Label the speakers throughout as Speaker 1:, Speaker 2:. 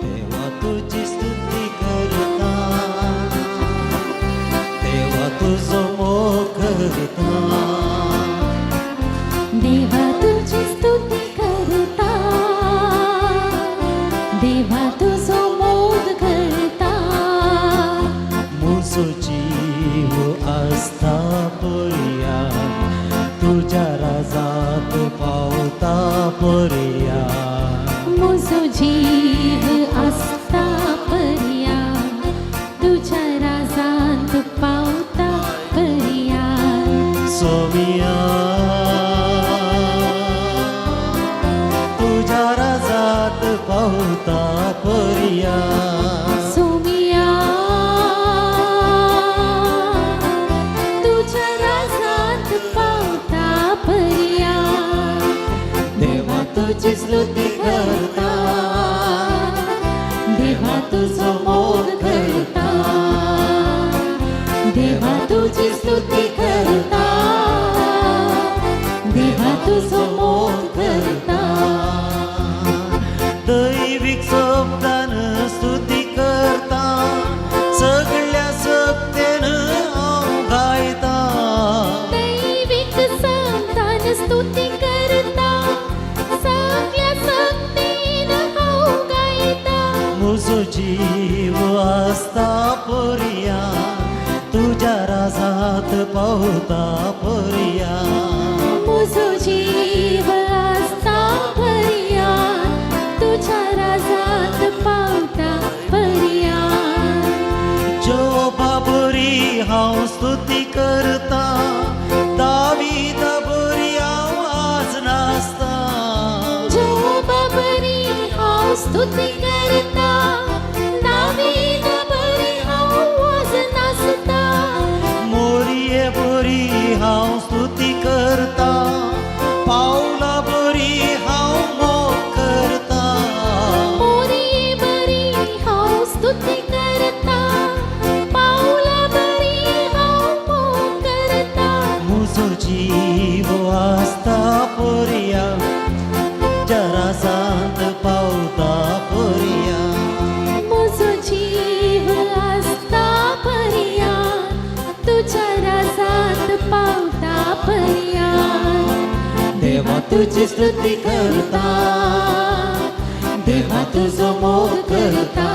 Speaker 1: देवा तुजी स्तुती करता, देवा तुजो मोग करता.
Speaker 2: देवा तुजी स्तुती करता, देवा तुजो मोग करता.
Speaker 1: म्हजो जीव आसता पर्या, तुज्या राजात पावता पर्या.
Speaker 2: म्हजो जीव आसता पर्या, तुज्या राजांत पावता पर्या.
Speaker 1: सोमिया, तुज्या राजात पावता पर्या.
Speaker 2: सोमिया, तुज्या राजांत पावता पर्या.
Speaker 1: देवा तुजी स्तुती करता,
Speaker 2: देवा तुजो मोग करता. देवा तुजी स्तुती करता, देवा तुजो मोग करता.
Speaker 1: दैवीक शब्दान स्तुती करता, सगळ्या शक्तेन हांव गायता.
Speaker 2: दैवीक संतान स्तुती करता, सगळ्या शक्तीन हांव गायता.
Speaker 1: म्हजो जीव आसता पर्या, तुज्या राजात पावता पर्या.
Speaker 2: म्हजो जीव आसता पर्या, तुज्या राजांत पावता पर्या.
Speaker 1: जोबा बरी हांव स्तुती करता, दावीदा बरी हांव आज नाचता.
Speaker 2: जोबा बरी हांव स्तुती करता, दावीद बरी हांव आज नाचता.
Speaker 1: मोरये बरी हांव स्तुती करता, पावला बरी हांव मोग करता.
Speaker 2: मोरये बरी हांव स्तुती करता, पावला बरी हांव मोग करता.
Speaker 1: म्हजो जीव आसता पर्या, तुज्या राजांत पावता पर्या.
Speaker 2: म्हजो जीव आसता पर्या, तुज्या राजांत पावता पर्या.
Speaker 1: देवा तुजी स्तुती करता, देवा तुजो मोग करता.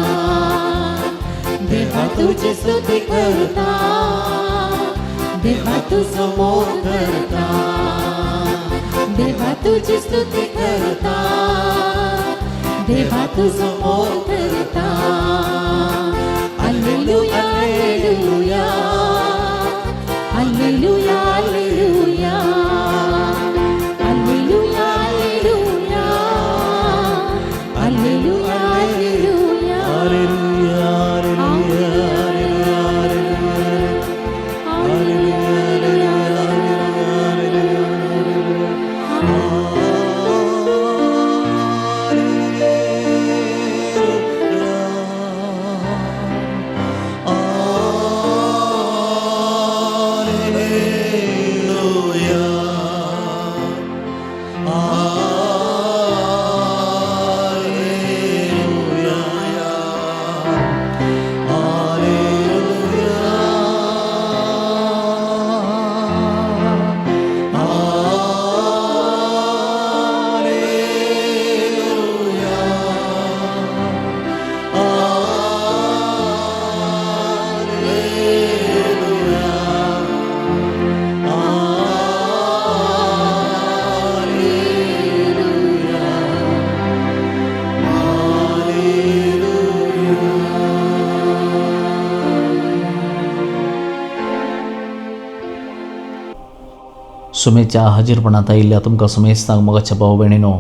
Speaker 1: देवा तुजी स्तुती करता, देवा तुजो मोग करता.
Speaker 2: देवा तुजी स्तुती करता, देवा तुजो मोग करता. Alleluia, alleluia, alleluia, alleluia, alleluia, alleluia, alleluia, alleluia.
Speaker 1: Alleluia, alleluia, alleluia, alleluia,
Speaker 3: सुमेच्या हाजीरपणांत आयिल्ल्या तुमकां सुमेस्तांक मोगाच्या भाव भयणीनो,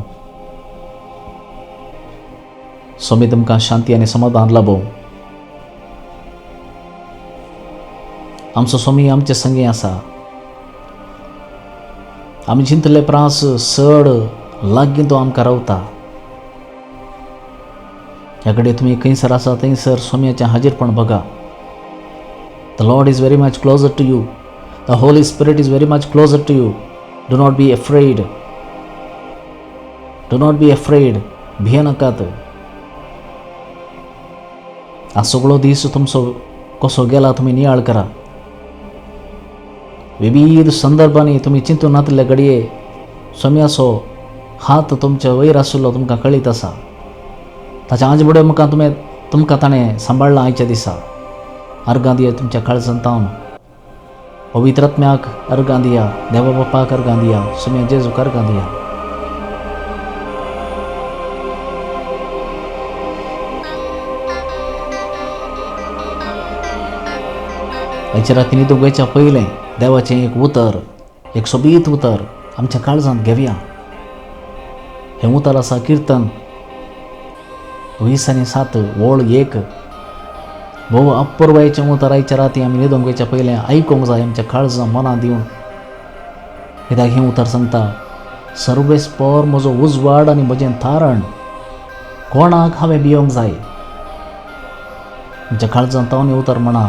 Speaker 3: स्वामी तुमकां शांती आनी समाधान लाभो. आमचो स्वामी आमचे संगी आसा. आमी जिंतले प्रास चड लागीं तो आमकां रावता. ह्या कडेन तुमी खंयसर आसा थंयसर स्वामयाचें हाजीरपण बघा. The Lord is very much closer to you. The Holy Spirit is very much closer to you. Do not be afraid. Do not be afraid. भियेनाकात. हा सगळो दीस तुमचो कसो गेला तुमी नियाळ करा. विविध संदर्भांनी तुमी चिंतून नातिल्ले घडये सोम्याचो हात तुमच्या वयर आशिल्लो तुमकां कळीत आसा. ताच्या आजबुडे मुखार तुमी तुमकां ताणें सांबाळ्ळां आयच्या दिसा. अर्गां दिया तुमच्या काळजांत तावन पवित्र आत्म्याक अर्गां दिया, देवा बापाक अर्गां दिया, सोम्या जेजूक अर्गां दिया. आयच्या राती न्हिदूंक वयच्या पयलें देवाचें एक उतर, एक सोबीत उतर आमच्या काळजांत घेवया. हें उतर आसा किर्तन 27 ओळ 1. भोव अपुरबायेचें उतर आयच्या राती आमी न्हिदूंक वयच्या पयलें आयकूंक जाय आमच्या काळजां मनां दिवन. कित्याक हें उतर सांगता, सर्वेस्पर म्हजो उजवाड आनी म्हजें तारण, कोणाक हांवें भियोंक जाय. आमच्या काळजांत तावन हें उतर म्हणा,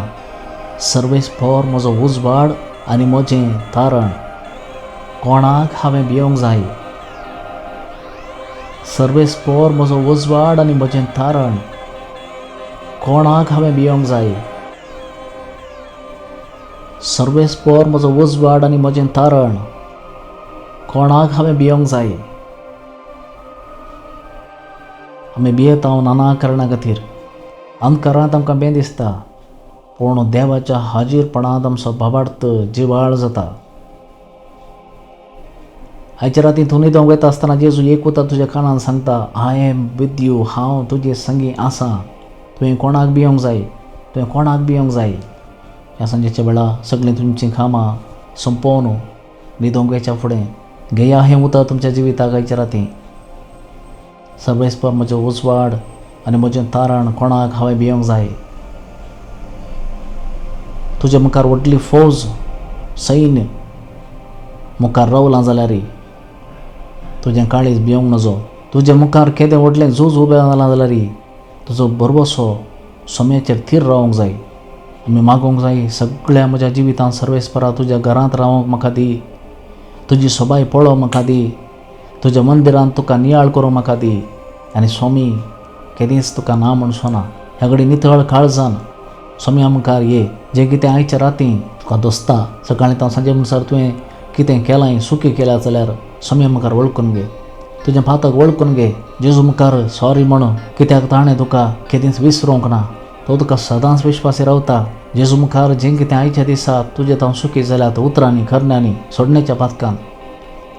Speaker 3: सर्वेस्पर म्हजो उजवाड आनी म्हजें तारण, कोणाक हांवें भियोंक जाय. सर्वेस्पर म्हजो उजवाड आनी म्हजें तारण, कोणाक हांवें भियोंक जाय. सर्वेस्पर म्हजो उजवाड आनी म्हजें तारण, कोणाक हांवें भियोंक जाय. आमी भियेता नाना कारणा खातीर. अंधकारांत आमकां बें दिसता, पूण देवाच्या हाजीरपणांत आमचो भावार्थ जिवाळ जाता. आयच्या राती तूं न्हिदोंक वयता आसतना जेजू एक उतर तुज्या कानान सांगता, I am with you, हांव तुजे संगी आसा. तुवें कोणाक भियोंक जाय, तुवें कोणाक भियोंक जाय. ह्या सांजेच्या वेळा सगळीं तुमचीं कामां सोंपोवन न्हिदोंक वयच्या फुडें घेया हें उतर तुमच्या जिविताक आयच्या राती. सर्वेस्पर म्हजें उजवाड आनी म्हजें तारण, कोणाक हांवें भियोंक जाय. तुज्या मुखार व्हडली फौज सैन्य मुखार रावलां जाल्यार तुजें काळीज भियोंक नजो. तुज्या मुखार केदें व्हडलें झूज उबें जालां जाल्यार तुजो भरवसो सोम्याचेर थीर रावंक जाय. आमी मागूंक जाय, सगळ्या म्हज्या जिवितांत सर्वेस्परा तुज्या घरांत रावंक म्हाका दी, तुजी सोबाय पळोवंक म्हाका दी, तुज्या मंदिरांत तुका नियाळ करूंक म्हाका दी. आनी स्वामी केदींच तुका ना म्हणचो ना. ह्या घडी नितळ काळजान सोम्या मुखार ये. जें कितें आयच्या राती तुका दोसता, सकाळीं तांव सांजे म्हणसर तुवें कितें केलां, सुकी केल्या जाल्यार सोम्या मुखार वळखून घे, तुजें पातक वळखून घे. जेजू मुखार सॉरी म्हणून, कित्याक ताणें तुका केदींच विसरूंक ना, तो तुका सदांच विश्वासी रावता. जेजू मुखार जें कितें आयच्या दिसा तुजें तांव सुकी जाल्यार उतरांनी करण्यांनी सोडण्याच्या पातकान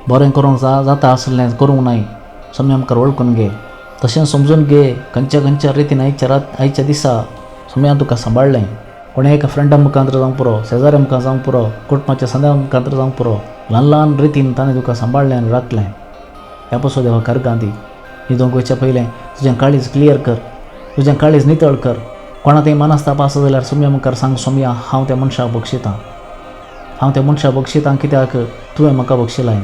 Speaker 3: बरें करूंक जाता आसलें करूंक नाय, सोम्या मुखार वळखून घे. तशें समजून घे खंयच्या खंयच्या रितीन आयच्या दिसा सोम्यान तुका सांबाळ्ळें. कोणें एका फ्रेंडा मुखांतर जावंक पुरो, शेजाऱ्या मुखार जावंक पुरो, कुटुंबाच्या संद्या मुखांतर जावंक पुरो, ल्हान ल्हान रितीन ताणें तुका सांबाळ्ळें आनी राखलें. ह्या पासून देवा कर्गां दी. न्हिदोंक वयच्या पयलें तुजें काळीज क्लियर कर, तुजें काळीज नितळ कर. कोणा थंय मनस्ताप आसा जाल्यार सोम्या मुखार सांग, सोम्या हांव त्या मनशाक बक्षितां, हांव त्या मनशाक बक्षितां कित्याक तुवें म्हाका बक्षिलाय.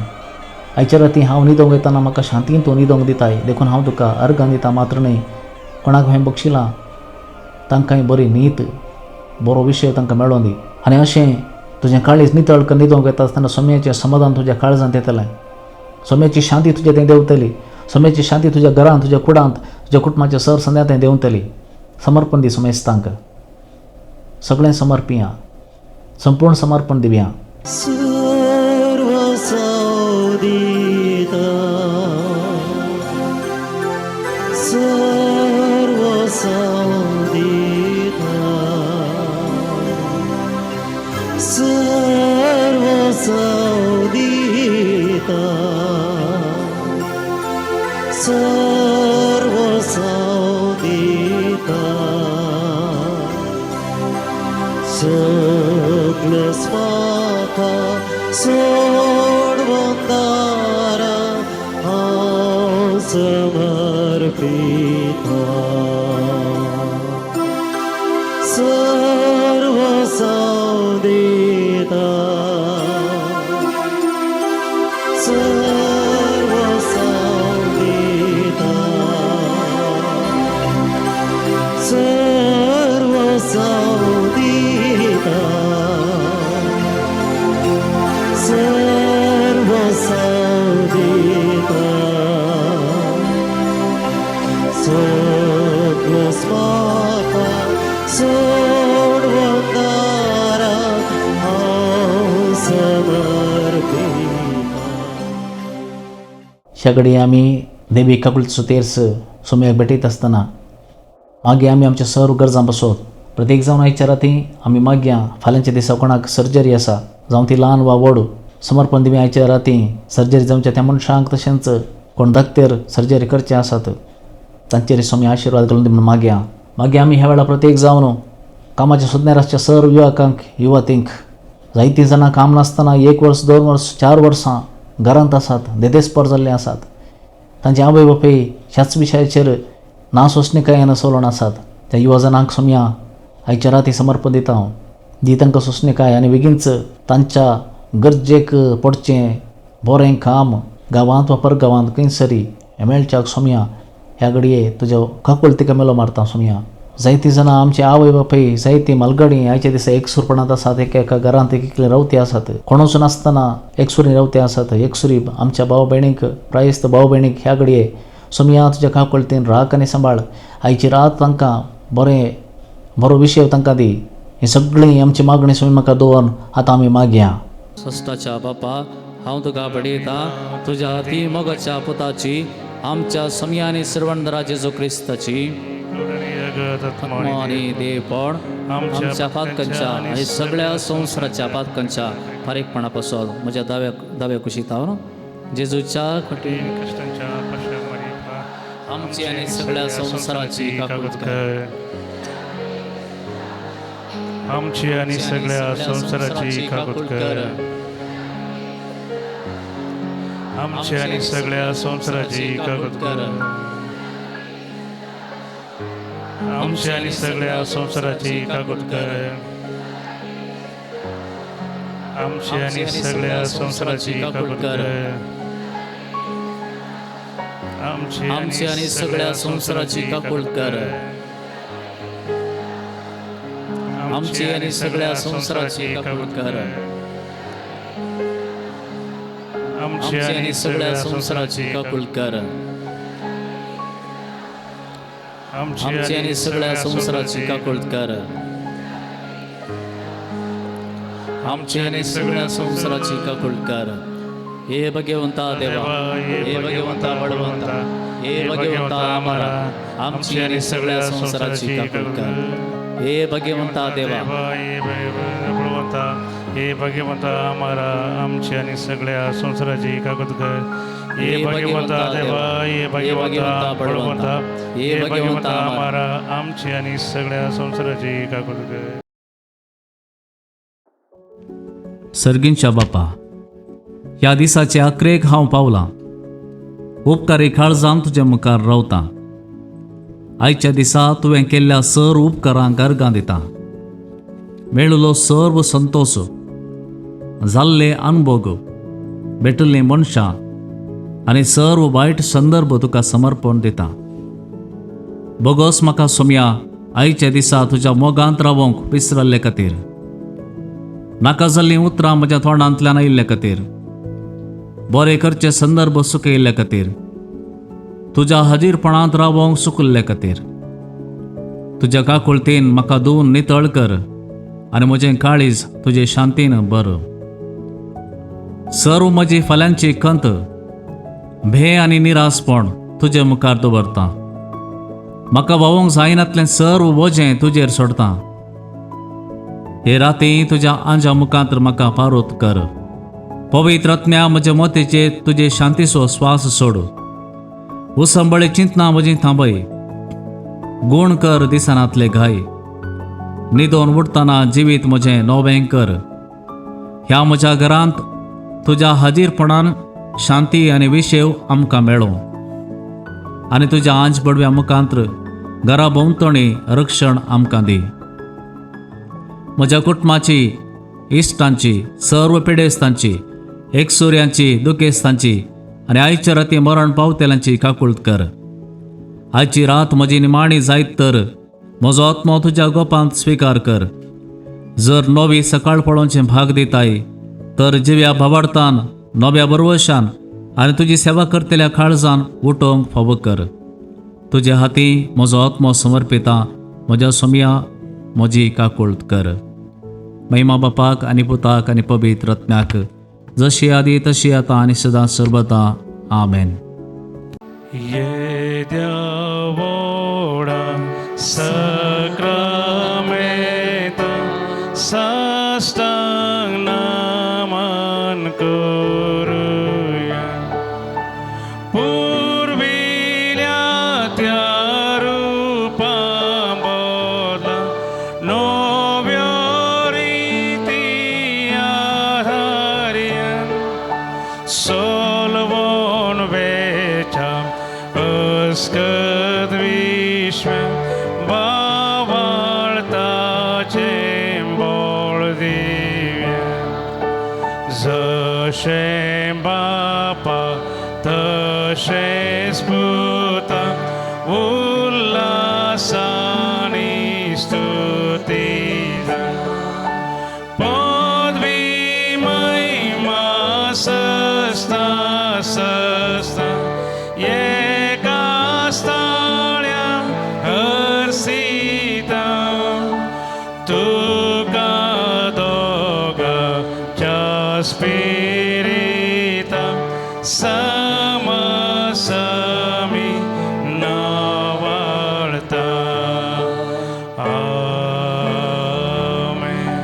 Speaker 3: आयच्या राती हांव न्हिदोंक वयतना म्हाका शांतीन तूं न्हिदोंक दिताय, देखून हांव तुका अर्गां दिता मात्र न्हय, कोणाक हांवें बक्षिलां तांकांय बरी न्हीद, बरो विशय तांकां मेळोन दी. आनी अशें तुजें काळीज नितळ कर न्हिदोंक वयता आसतना सोम्याचें समाधान तुज्या काळजांत येतलें, सोम्याची शांती तुज्या थंय देंवतली, सोम्याची शांती तुज्या घरांत, तुज्या कुडांत, तुज्या कुटुंबाच्या सर संद्या थंय देंवतली. समर्पण दी सोमेस्तांक, सगळें समर्पिया, संपूर्ण समर्पण दिवया.
Speaker 1: सगळं स्वाका सोडवंदारा हांव समर्पिता, सर्व दिता, सर्व दिता, सर्व दिता, सर्व दिता, सगळं स्वाका सोडवंदाराक हांव समर्पिता.
Speaker 3: ह्या घडये आमी देवी काकुळतीचो तेर्स सोम्याक भेटयत आसतना मागीर आमी आमच्या सर्व गरजां बसोत प्रत्येक जावन आयच्या राती आमी मागया. फाल्यांच्या दिसा कोणाक सर्जरी आसा, जावं ती ल्हान वा व्हड, समर्पण दिवया. आयच्या राती सर्जरी जावच्या त्या मनशांक, तशेंच कोण धाकतेर सर्जरी करचे आसात तांचेर स्वामी आशिर्वाद घालून दी म्हणून मागया. मागीर आमी ह्या वेळार प्रत्येक जावन कामाच्या सोदण्यार आसच्या सर्व युवकांक, युवतींक, जायतीं जाणां काम नासतना एक वर्स, 2 वर्स, 4 वर्सां घरांत आसात, देदेस्पर जाल्ले आसात. तांचे आवय बापूय ह्याच विशयाचेर ना सोंसणीकायेन सोलोवन आसात. त्या युवा जणांक सोमया आयच्या राती समर्पण दिता हांव. दी तांकां सोंसणीकाय आनी बेगीनच तांच्या गरजेक पडचें बरें काम गांवांत वा परगांवांत खंयसरी मेळच्याक सोमया ह्या घडये तुज्या काकुळतीका मेलो मारता. सोमया, जायतीं जाणां आमचे आवय बापूय, जायतीं म्हालगडीं आयच्या दिसा एकसूरपणांत आसात. एका एका घरांत एक एकले रावती आसात, कोणूच नासतना एकसुरी रावते आसात. एकसुरी आमच्या भाव भयणीक, प्रायस्त भाव भयणीक ह्या घडये सोमया तुज्या काकुळतीन राख आनी सांबाळ. आयची रात तांकां बरें बरो विशय तांकां दी. ही सगळीं आमची मागणी स्वामी म्हाका दवरून आतां आमी मागया.
Speaker 4: सश्टाच्या बापा, हांव तुका बडयता तुज्या अती मोगाच्या पुताची, आमच्या सोमया आनी सर्वंदरा जेजू क्रिस्ताची आत्मो आणि देवपण आमच्या पातकांच्या आणि सगळ्या संवसाराच्या पातकांच्या फारीकपणा पासून म्हज्या दाव्या दाव्या कुशीत हांव जेजूच्या कठीण
Speaker 5: कष्टांच्या पश्चात
Speaker 4: आमची आणि सगळ्या संवसाराची काकूत कर.
Speaker 5: आमची आणि सगळ्या संसाराची काकूत कर. आमची आणि सगळ्या संसाराची काकूत कर. आमची आणि सगळ्या संसाराची काकूत कर. आमची आणि सगळ्या संसाराची काकूत कर. आमची
Speaker 4: आमची आणि सगळ्या संसाराची काकूत कर. आमची आणि सगळ्या संसाराची काकूत कर.
Speaker 5: आमची
Speaker 4: आमची आणि सगळ्या संसाराची काकूत कर. आमची आणि सगळ्या संसाराची काकूत कर. आमची आणि सगळ्या संसाराची काकूत कर. हे भगवंता देवा, हे भगवंता बळवंता, हे भगवंता आमारा, आमची आणि सगळ्या संसाराची काकूत कर. हे भगवंता देवा,
Speaker 5: हे बळवंता, हे भगवंता आमारा, आमची आणि सगळ्या संसाराची काकूत कर. हे भगवंता देवा, हे भगवंता बळवंता, हे भगवंता आमारा, आमची आणि सगळ्या संसाराची काकूत कर.
Speaker 4: सर्गींच्या बापा, ह्या दिसाचे अकरेक हांव पावलां. उपकारी काळजान तुज्या मुखार रावतां. आयच्या दिसा तुवें केल्ल्या सर्व उपकारांक अर्गां दिता. मेळिल्लो सर्व संतोश, जाल्ले अनभोग, भेटिल्लीं मनशां आनी सर्व वायट संदर्भ तुका समर्पण दिता. बोगोस म्हाका सोमया, आयच्या दिसा तुज्या मोगांत रावोंक विसरल्ले खातीर, नाका जाल्लीं उतरां म्हज्या तोंडांतल्यान आयिल्ले खातीर, बरे करचे संदर्भ चुकयिल्ले खातीर, तुज्या हाजीरपणांत रावोंक चुकल्ले खातीर. तुज्या काकुळतीन म्हाका धुवन नितळ कर आनी म्हजें काळीज तुजे शांतीन भर. सर्व म्हजी फाल्यांची खंत, भंय आनी निरासपण तुजे मुखार दवरता. म्हाका व्हांवूंक जायनातलें सर्व वजें तुजेर सोडता. हे राती तुज्या आंजा मुखांत म्हाका पारोत कर. पवित्र आत्म्या, म्हज्या मतीचेर तुजे शांतीचो स्वास सोड. उसंबळे चिंतना म्हजी थांबय. गूण कर दिसनातले घाय. निदोन उठतना जिवीत म्हजें नवें कर. ह्या म्हज्या घरांत तुज्या हाजीरपणान शांती आनी विशेव आमकां मेळो आनी तुज्या आंज बडव्या मुखांत घरा भोंवतणी रक्षण आमकां दी. म्हज्या कुटुंबाची, इश्टांची, सर्व पिडेस्तांची, एकसुऱ्यांची, दुखेस्तांची आनी आयच्या राती मरण पावतेल्यांची काकूळत कर. आयची रात म्हजी निमाणी जायत तर म्हजो आत्मो तुज्या गोपांत स्विकार कर. जर नवी सकाळ पळोवचें भाग दिताय तर जिव्या भावार्थान, नव्या बरवशान आनी तुजी सेवा करतल्या काळजान उठोवंक फावो कर. तुज्या हाती म्हजो आत्मो समर्पिता, म्हज्या सोमया. म्हजी काकुळट कर. महिमा बापाक आनी पुताक आनी पवित्र रत्नाक, जशी आदी तशी आतां आनी सदां सर्वता. आमेन.
Speaker 5: येद्या व्हडा सक्रामेंत साश्टांग नमन करुया. पुर्विल्या त्या रुपा बदला नव्यो रिती आधारया. सोलवून वेच्या अस्कत विश्व बावाळताचें बोळ दिव्या. जशें बापा तशेंच पुता उल्हासानी स्तुती पदवी महिमा सस्ता सस्ता एका स्थाळ्या हर्षिता तुका दोगांच्या स्पिरिता समसमी नावाळता. आमेन.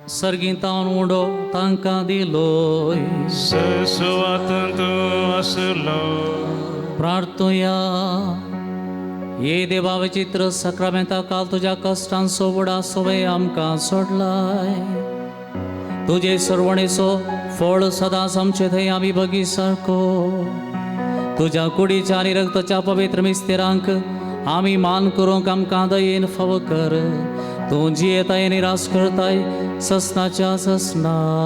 Speaker 4: सर्गींतावन उडो तांकां दिलोय.
Speaker 5: सुवातून तूं आसलो.
Speaker 4: प्रार्थुया. ये देवा, विचित्र सक्रामेंता काल तुज्या कश्टांचो वडा सोवे आमकां सोडलाय. तुजे सरवणेचो फळ सदांच आमचे थंय आमी बगी सारको. तुज्या कुडीच्या आनी रक्ताच्या पवित्र मिस्तेरांक आमी मान करूंक आमकां दयेन फावो कर. तूं जियेताय आनी रास करताय ससनाच्या ससना.